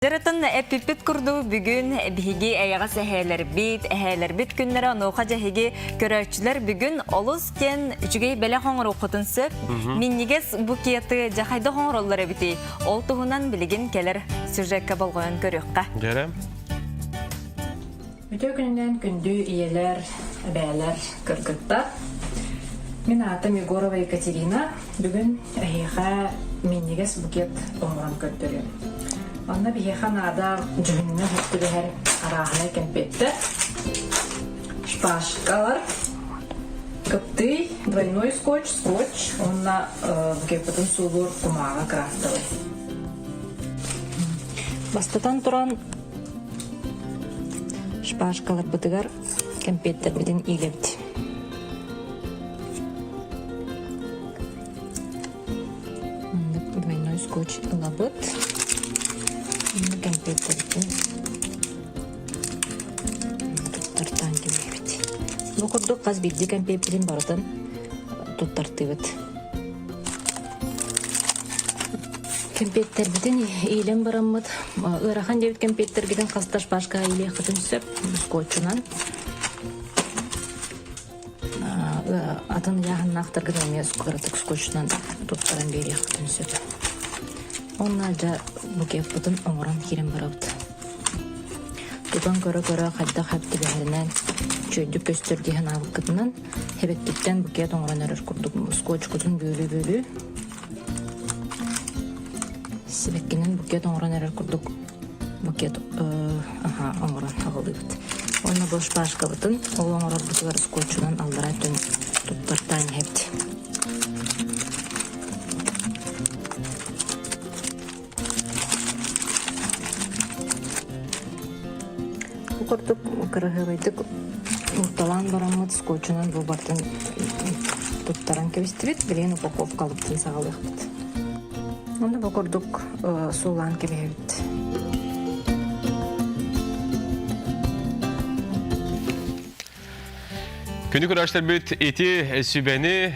Дьарытын эппиппит курдук бүгүн биһиги эйэҕэс эһээлэрбит, эһээлэрбит күннэрэ онуоха дьэһиги көрөөччүлэр бүгүн олус диэн үчүгэй бэлэх оҥоруоххутун сөп. Минньигэс букеты дьэ хайдах оҥороллор эбитий? Ол туһунан билигин кэлэр сюжекка болҕойон көрүөххэ. Дьэрэ. Үтүө күнүнэн күндү ийэлэр, эбээлэр, кыргыттар. Мин аатым Егорова Екатерина. Бүгүн эһиэхэ минньигэс букет оҥорон көрдөрүөм. Онно биһиэхэ наада дьүһүҥҥэ сөп түбэһэр арааһынай кэмпиэттэр, шпажкалар, кыптый, двойной скотч, скотч уонна букеппытын суулуур кумааҕы крафтовый. Бастатан туран Шпажкаларбытыгар кэмпиэттэрбитин иилэбит. Маннык двойной скотч ылабыт. Маннык кэмпиэттэрбитин туттартаан кэбиһэбит. Бу курдук хас биирдии кэмпиэппитин барытын туттартыыбыт. Кэмпиэттэрбитин иилэн бараммыт, ыарахан диэбит кэмпиэттэргитин хаста шпажкаҕа иилиэххитин сөп, скотчунан. Атын ыйааһыннаахтаргытын эмиэ кыратык скотчунан туттаран биэриэххитин сөп. Уонна дьэ букеппытын оҥорон киирэн барабыт. Тутан көрө-көрө хайдах сөп түбэһэринэн, үчүгэйдик көстөр дии санаабыккытынан Эбэккиттэн букет оҥорон эрэр курдук скотчкутун бүөлүү-бүөлүү сибэккинэн букет оҥорон эрэр курдук букет аха оҥорон аҕалыыбыт. Уонна бу шпажкабытын ол оҥорорбутугар скотчунан аллараа өттүн туттартаан иһэбит. Бу курдук кыраһыабайдык уурталаан бараммыт скотчунан бу барытын туттаран кэбистибит. Билигин упаковкалыктын саҕалыахпыт. Онно бу курдук суулаан кэбиһэбит. Күнү көрөөчтөрбүт ити сүбэни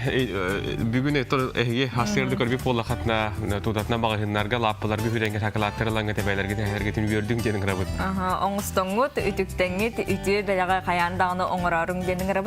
бүгүн эһиги хасырды көрбүт буоллахатына тутатына маҕаһыыннарга лааппыларга хүрэнгэ сакалааттар ылаҥҥа тэбэлэргит эһэргитин үөрдүҥ диэн ыҥырабыт. Оҥостоҥҥут, үтүктэҥҥит, үтүө бэлэҕи хайаан даҕаны оҥорооруҥ диэн ыҥырабыт.